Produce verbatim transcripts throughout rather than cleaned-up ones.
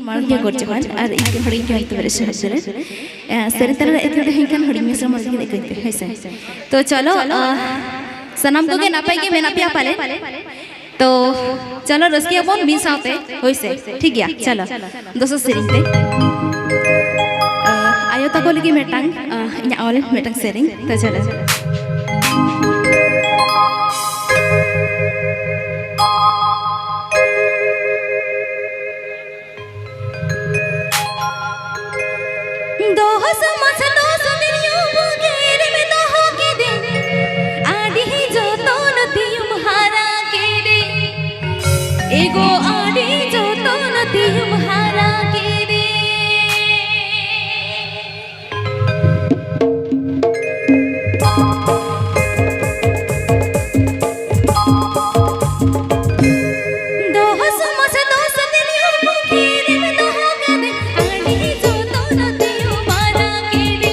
ᱢᱟᱲᱟᱝ ᱜᱮ ᱜᱚᱰ ᱡᱚᱦᱟᱨ ᱟᱨ ᱤᱧ ᱦᱩᱰᱤᱧ ᱠᱷᱚᱱ ᱛᱚᱵᱮ ᱥᱚᱦᱚᱫ ᱨᱮ, ᱮ, ᱥᱟᱹᱨᱤ ᱛᱟᱞᱟ ᱨᱮ ᱮᱛᱚᱦᱚᱵ ᱦᱩᱭ ᱠᱷᱟᱱ ᱦᱩᱰᱤᱧ ᱢᱮᱥᱟ ᱢᱚᱬᱮ ᱜᱮ ᱠᱟᱹᱧ ᱯᱮ, ᱦᱳᱭ ᱥᱮ᱾ ᱛᱚ ᱪᱚᱞᱚ, ᱟ, ᱥᱟᱱᱟᱢ ᱠᱚᱜᱮ ᱱᱟᱯᱟᱭ ᱜᱮ ᱢᱮᱱᱟᱜ ᱯᱮᱭᱟ ᱯᱟᱞᱮ? ᱛᱚ ᱪᱚᱞᱚ ᱨᱟᱹᱥᱠᱟᱹᱭᱟᱵᱚᱱ ᱢᱤᱫ ᱥᱟᱶᱛᱮ, ᱦᱳᱭ ᱥᱮ᱾ ᱴᱷᱤᱠ ᱜᱮᱭᱟ, ᱪᱚᱞᱚ ᱫᱚᱥᱟᱨ ᱥᱮᱨᱮᱧ ᱛᱮ, ᱟ, ᱟᱭᱳ ᱛᱟᱠᱚ ᱞᱟᱹᱜᱤᱫ ᱢᱤᱫᱴᱟᱝ, ᱟ, ᱤᱧᱟᱹᱜ ᱚᱞ ᱢᱤᱫᱴᱟᱝ ᱥᱮᱨᱮᱧ᱾ ᱛᱚ ᱪᱚᱞᱚ᱾ ᱫᱚᱥ ᱢᱟᱥ ᱫᱚᱥ ᱫᱤᱱ ᱧᱩ ᱵᱩᱜᱤ ᱨᱮᱢ ᱫᱚᱦᱚ ᱠᱮᱫᱮ, ᱟᱹᱰᱤ ᱡᱚᱛᱚᱱ ᱛᱮᱢ ᱦᱟᱨᱟ ᱠᱮᱫᱮ᱾ ᱮᱜᱳ, ᱟᱹᱰᱤ ᱡᱚᱛᱚᱱ ᱛᱮᱢ ᱦᱟᱨᱟ ᱠᱮᱫᱮ᱾ ᱫᱚᱥ ᱢᱟᱥ ᱫᱚᱥ ᱫᱤᱱ ᱧᱩ ᱵᱩᱜᱤ ᱨᱮᱢ ᱫᱚᱦᱚ ᱠᱟᱫᱮ, ᱟᱹᱰᱤ ᱡᱚᱛᱚᱱ ᱛᱮᱢ ᱦᱟᱨᱟ ᱠᱮᱫᱮ᱾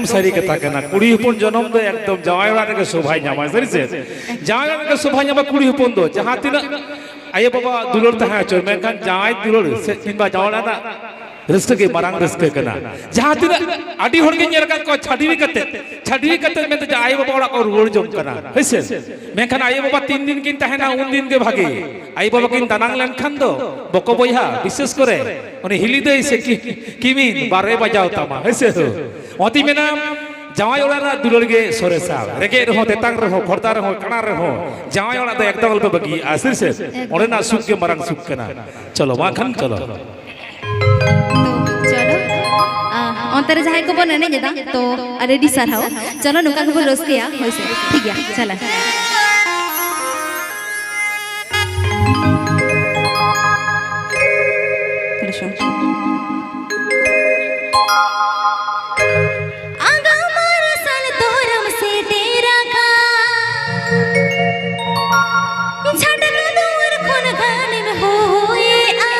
ᱥᱟᱹᱨᱤ ᱠᱟᱛᱷᱟ ᱠᱟᱱᱟ, ᱠᱩᱲᱤ ᱦᱚᱯᱚᱱ ᱡᱚᱱᱚᱢ ᱫᱚ ᱮᱠᱫᱚᱢ ᱡᱟᱶᱟᱭ ᱚᱲᱟᱜ ᱨᱮᱜᱮ ᱥᱚᱵᱷᱟᱭ ᱧᱟᱢᱟ᱾ ᱥᱟᱹᱨᱤ ᱥᱮ? ᱡᱟᱶᱟᱭ ᱚᱲᱟᱜ ᱨᱮᱜᱮ ᱥᱚᱵᱷᱟᱭ ᱧᱟᱢᱟ ᱠᱩᱲᱤ ᱦᱚᱯᱚᱱ ᱫᱚ, ᱡᱟᱦᱟᱸ ᱛᱤᱱᱟᱹᱜ ᱟᱭᱳ ᱵᱟᱵᱟ ᱫᱩᱞᱟᱹᱲ ᱛᱟᱦᱮᱸ ᱦᱚᱪᱚ, ᱢᱮᱱᱠᱷᱟᱱ ᱡᱟᱶᱟᱭ ᱫᱩᱞᱟᱹᱲ ᱥᱮ ᱠᱤᱝᱵᱟ ᱡᱟᱶᱟᱭ ᱚᱲᱟᱜ ᱨᱮᱱᱟᱜ ᱨᱟᱹᱥᱠᱟᱹ ᱜᱮ ᱢᱟᱨᱟᱝ ᱨᱟᱹᱥᱠᱟᱹ ᱠᱟᱱᱟ᱾ ᱡᱟᱦᱟᱸ ᱛᱤᱱᱟᱹᱜ ᱟᱹᱰᱤ ᱦᱚᱲ ᱜᱮ ᱧᱮᱞ ᱟᱠᱟᱫ ᱠᱚᱣᱟ, ᱪᱷᱟᱹᱰᱣᱤ ᱠᱟᱛᱮ, ᱪᱷᱟᱹᱰᱣᱤ ᱠᱟᱛᱮ ᱢᱮᱱᱛᱮ ᱡᱮ ᱟᱭᱳ ᱵᱟᱵᱟ ᱚᱲᱟᱜ ᱠᱚ ᱨᱩᱣᱟᱹᱲ ᱡᱚᱝ ᱠᱟᱱᱟ, ᱦᱮᱸ ᱥᱮ? ᱢᱮᱱᱠᱷᱟᱱ ᱟᱭᱳ ᱵᱟᱵᱟ ᱛᱤᱱ ᱫᱤᱱ ᱠᱤᱱ ᱛᱟᱦᱮᱱᱟ, ᱩᱱ ᱫᱤᱱ ᱜᱮ ᱵᱷᱟᱜᱮ᱾ ᱟᱭᱳ ᱵᱟᱵᱟ ᱠᱤᱱ ᱫᱟᱱᱟᱝ ᱞᱮᱱᱠᱷᱟᱱ ᱫᱚ ᱵᱚᱠᱚ ᱵᱚᱭᱦᱟ, ᱵᱤᱥᱮᱥ ᱠᱚᱨᱮ ᱩᱱᱤ ᱦᱤᱞᱤ ᱫᱟᱹᱭ ᱥᱮ ᱠᱤ-, ᱠᱤᱢᱤᱱ ᱵᱟᱨᱮ ᱵᱟᱡᱟᱣ ᱛᱟᱢᱟ, ᱦᱮᱸ ᱥᱮ? ᱚᱱᱟᱛᱤᱧ ᱢᱮᱱᱟ, ᱡᱟᱶᱟᱭ ᱚᱲᱟᱜ ᱨᱮᱱᱟᱜ ᱫᱩᱞᱟᱹᱲ ᱜᱮ ᱥᱚᱨᱮᱥᱟ᱾ ᱨᱮᱸᱜᱮᱡ ᱨᱮᱦᱚᱸ, ᱛᱮᱛᱟᱝ ᱨᱮᱦᱚᱸ, ᱠᱷᱚᱨᱫᱟ ᱨᱮᱦᱚᱸ, ᱠᱟᱬᱟ ᱨᱮᱦᱚᱸ, ᱡᱟᱶᱟᱭ ᱚᱲᱟᱜ ᱫᱚ ᱮᱠᱫᱚᱢ ᱟᱞᱚᱯᱮ ᱵᱟᱹᱜᱤᱭᱟᱜᱼᱟ, ᱥᱟᱹᱨᱤ ᱥᱮ? ᱮᱠᱫᱚᱢ᱾ ᱚᱸᱰᱮᱱᱟᱜ ᱥᱩᱠ ᱜᱮ ᱢᱟᱨᱟᱝ ᱥᱩᱠ ᱠᱟᱱᱟ᱾ ᱪᱚᱞᱚ, ᱢᱟ ᱠᱷᱟᱱ ᱪᱚᱞᱚ᱾ ᱛᱚ, ᱪᱚᱞᱚ, ᱟ, ᱚᱱᱛᱮ ᱨᱮ ᱡᱟᱦᱟᱸᱭ ᱠᱚᱵᱚᱱ ᱮᱱᱮᱡ ᱮᱫᱟ, ᱛᱚ, ᱟᱹᱰᱤ ᱟᱹᱰᱤ ᱥᱟᱨᱦᱟᱣ᱾ ᱪᱚᱞᱚ, ᱱᱚᱝᱠᱟ ᱜᱮᱵᱚᱱ ᱨᱟᱹᱥᱠᱟᱹᱭᱟ, ᱦᱳᱭ ᱥᱮ? ᱴᱷᱤᱠ ᱜᱮᱭᱟ, ᱪᱚᱞᱚ᱾ ᱟᱹᱰᱤ ᱥᱚᱢ-, ᱟᱸᱜᱟ ᱢᱟᱨᱥᱟᱞ ᱛᱚᱨᱟᱢ ᱥᱮᱴᱮᱨ ᱟᱠᱟᱱ, ᱡᱷᱟᱴᱠᱟ ᱫᱩᱣᱟᱹᱨ ᱠᱷᱚᱱ ᱜᱟᱱᱮᱢ ᱦᱩᱭᱮᱜᱼᱟ᱾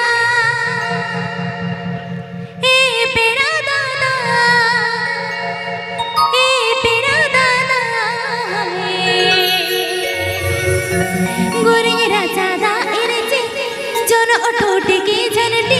ᱮ ᱯᱮᱲᱟ ᱫᱟᱫᱟ, ᱮ ᱯᱮᱲᱟ ᱫᱟᱫᱟ, ᱜᱩᱨᱤᱡ ᱨᱟᱪᱟ ᱫᱟᱜ ᱤᱨᱪᱤ, ᱡᱚᱱᱚᱜ ᱴᱩᱴᱤ ᱠᱤ ᱡᱷᱟᱹᱱᱴᱤ,